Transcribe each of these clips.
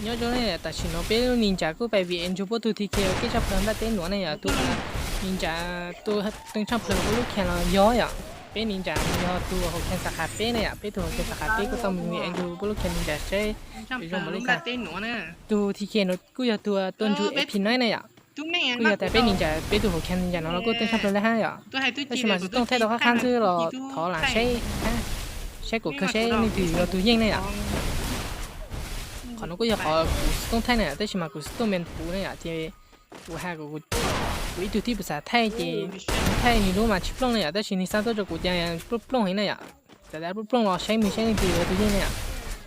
Nyob zoo ne, tam sim no peb lub ninja kuj pais vim es ntsug puab tug T K kev tshaj plawg nplaj teb nuav ne yom, tug ninja tug teej tshaj plawg puab lub khees los yog yom. Peb ninja yog tug hauv khees xav qhav peb ne yom, peb tug hauv khees xav qhav peb kuj tau mus vim es ntsug puab lub khees ninja seb zoo npaum li cas. Tug T K no kuj yog tug tuaj ntsug F P nine ne yom. Kuj yog tas peb ninja, peb tug hauv khees ninja no los kuj teej tshaj plawg le hab yom. Tab sis mas xov tooj thaij tau qab qab ntxwb los thov lam saib, saib kuv kawg seb leej twg yog tug yeej ne yom. Qhov no kuj yog qhov kuv xov tooj thaij ne yom, tab sis mas kuv xov tooj me puv ne yom, ces kuv has kuv ib tug tij puas xav thaij ces thaij nws lub mas tsis plooj ne yom, tab sis nws xa tuaj rau kuv ces plooj plooj heev ne yom. Txawm tas plooj plooj los saib mus saib leej twg yog tug yeej ne yom.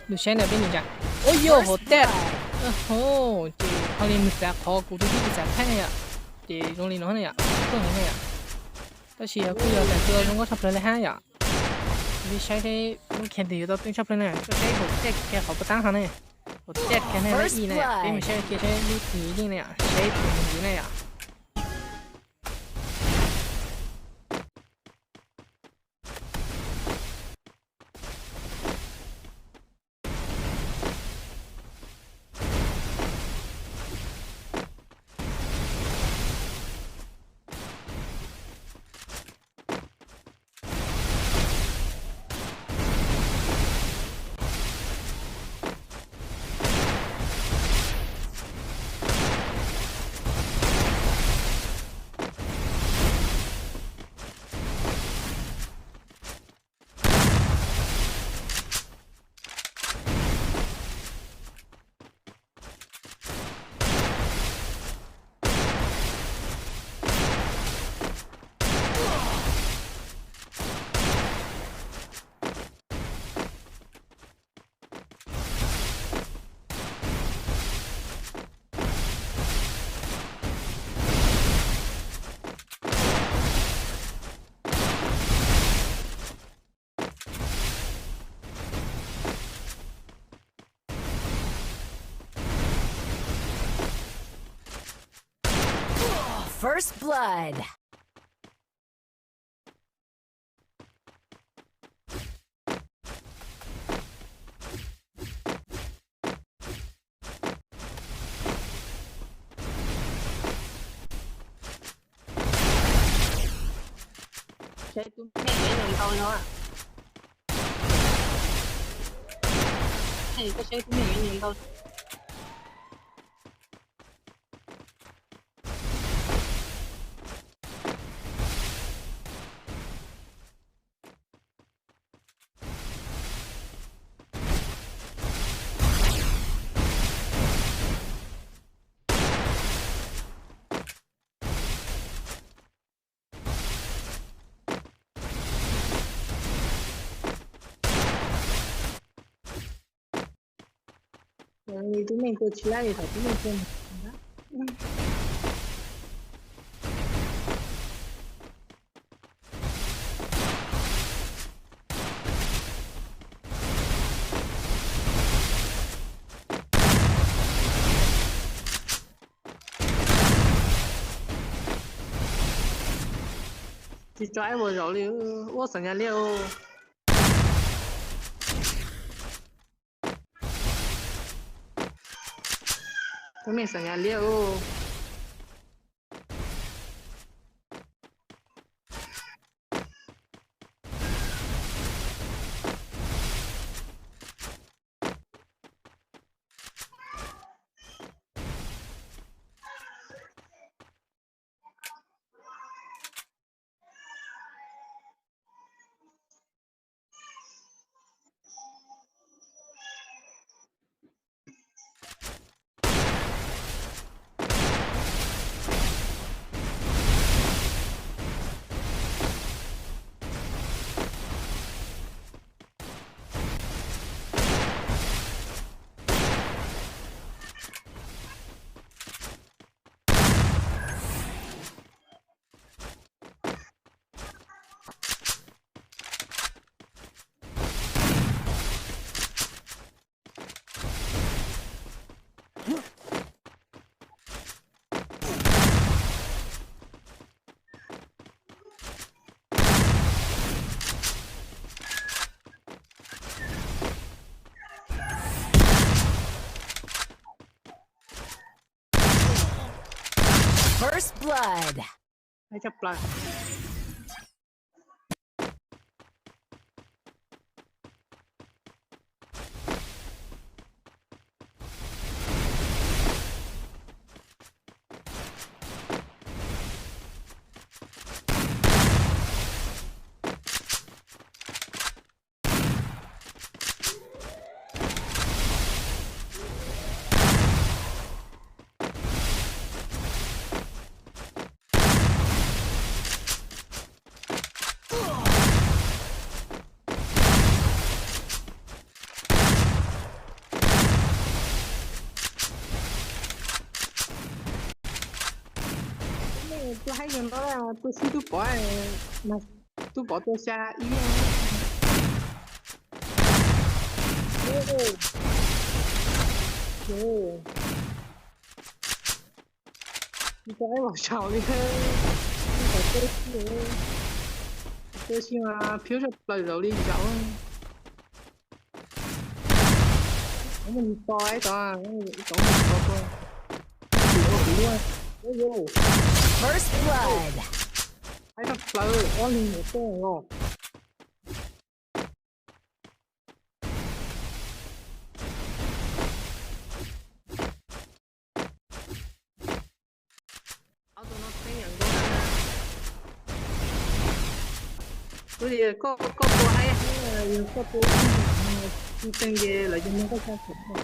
Nws saib na peb ninja, ua yog hauv tag, ces ho li nws xav qhov kuv tus tij puas xav thaij ne yom, ces zoo li no ne yom, plooj heev ne yom. Tab sis yog kuj yog tas tua zoo nkauj tshaj plawg le hab yom. Li saib seb lub khees twg yuav tau teej tshaj plawg ne, tuaj saib hauv tag kiag qhov puas tab ho ne. Hauv tag kiag ne lab ib ne yom, peb mus saib kiag seb lub twg yeej ne yom, saib twg mus ntxiv ne yom. First blood. Saib tus me nyuam ntau no. Koj saib tus me nyuam ntau. Li tub neeg tua tsis lab li thaum tub neeg tua. Tsis tso ib vuag zaum li, ua xam nyas liab. Tus me xam nyas liab u. First blood. Ib co plaws. Tuaj haib zoo no, tuaj sib tub pov, tub pov tuaj xya ib. Tsis tau ib los saum li, tsis tau tuaj si, tuaj si mas phiab zaj plaws zaum li zaum. Mus tos ib tod, ib tod mus tos tuaj. Tus ua kuv ua, ua, First blood. Ib zaj plaws ob leeg ua tuaj los. Ob tug no teeb yam nkaus na. Kuv tias koj, koj tua haib haib, yog koj tua ib ntsis tsis teeg ces lawv cov neeg koj tsa khuam no.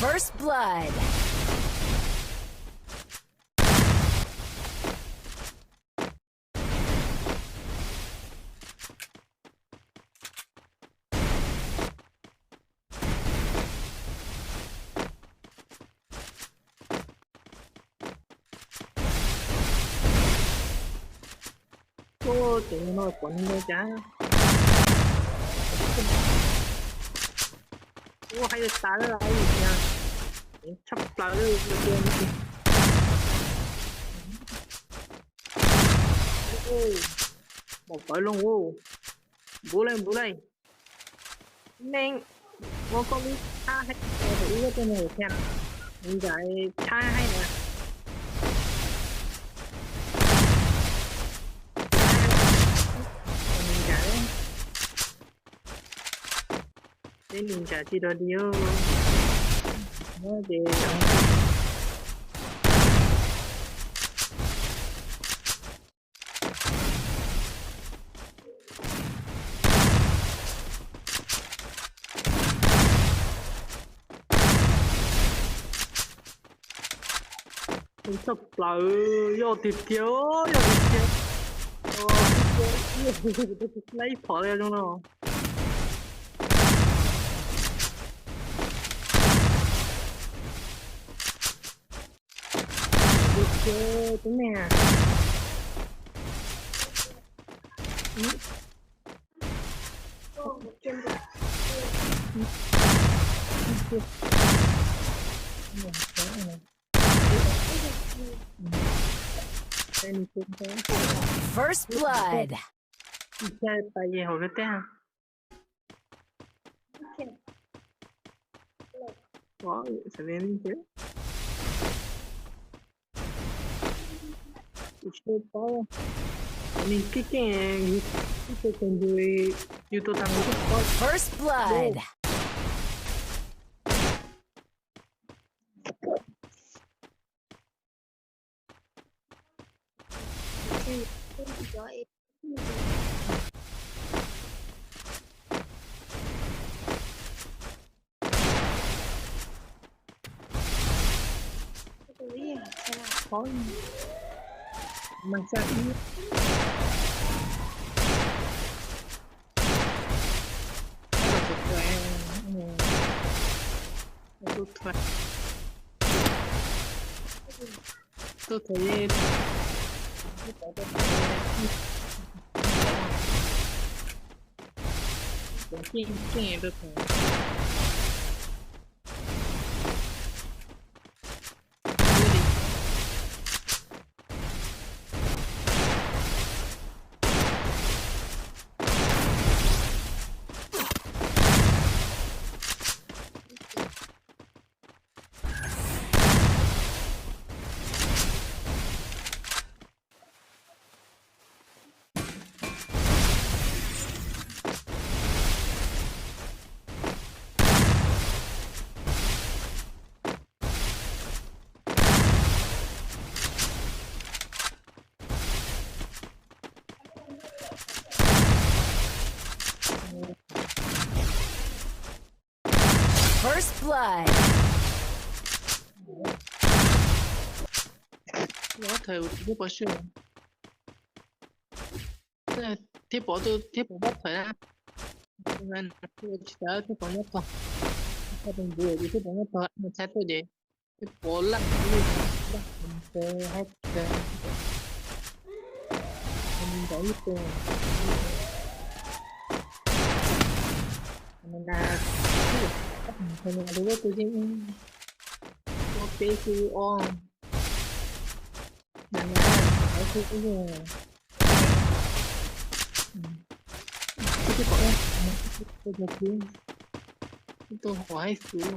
First blood. Ua cov no pom neeg ntau cas. Ua haib tas lawm, tshaj plaws lawm. Npaum pawv loo, npuv lawm, npuv lawm. Neeg ua koj lub tshab haib, ua tej neeg thiab, nws ntsam tshab haib na. Nws ntsam, peb nws ntsam tsis dog dig. Ces tshaj plaws, yog tiag tiag, yog tiag tiag. Ib phom zoo no. Tus me First blood. Ib txhia pais hauv lub teb. Nws keej keej, ib tug tus ntws, yus tus tag mus twb paub. First blood. Mas xa ib. Tus thuam, tus thuam, tus thuam, tus thuam. Blood. Ob thawm thiab pov sij, thiab pov, thiab pov nyob thawm na. Tsis tas thiab pov nyob tog, thiab pov nyob tog, thiab pov laj laj hab ntawd ib tug. Tus peb xu o. Tus hov haib xwb.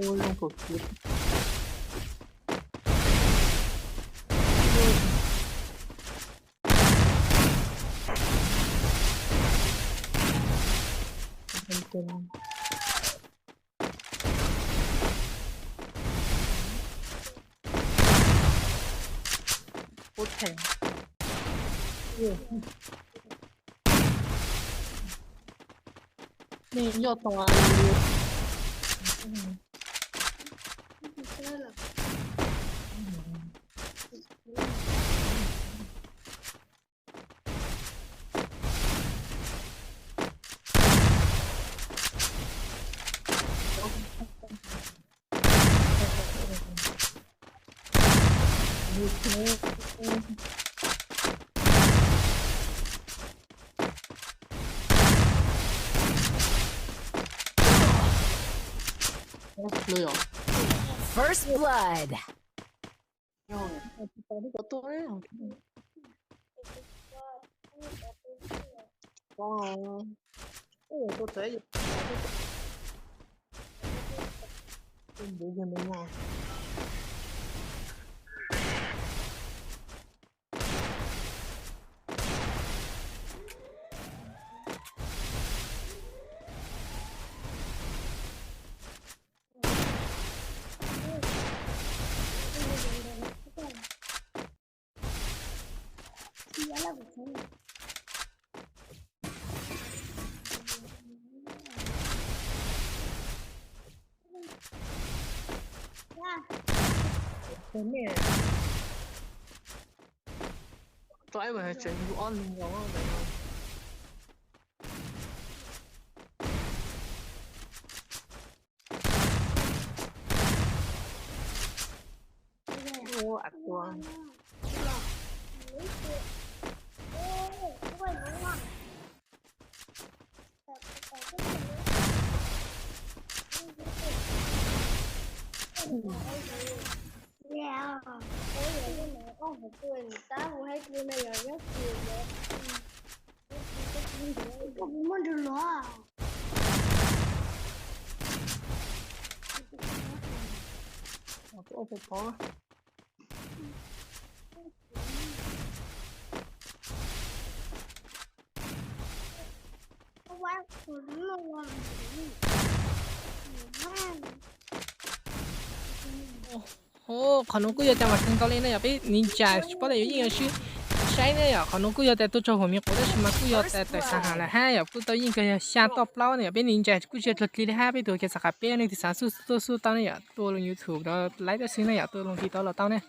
Ua zoo kom kiv. Ua them. Nej yog tau. First blood. Tau ib tseem yug ob leeg los. Qhov no kuj yog tias mas kawg nkaus li na yom, peb ni ntsa tsis paub tias yuav yeej yuav sib saib na yom. Qhov no kuj yog tias tuaj tsaug huam me quav tab sis mas kuj yog tias tawm xav has lawm hab yom, kuj tau yeej kawg yog xya toj plaub na yom. Peb ni ntsa kuj tsis yog dlog dlig li hab, peb tus kiag xav qhia peb nej tus xav xub tuaj xub tau ne yom, tuaj loo YouTube los laib tab xwb na yom, tuaj loo TikTok los tau ne.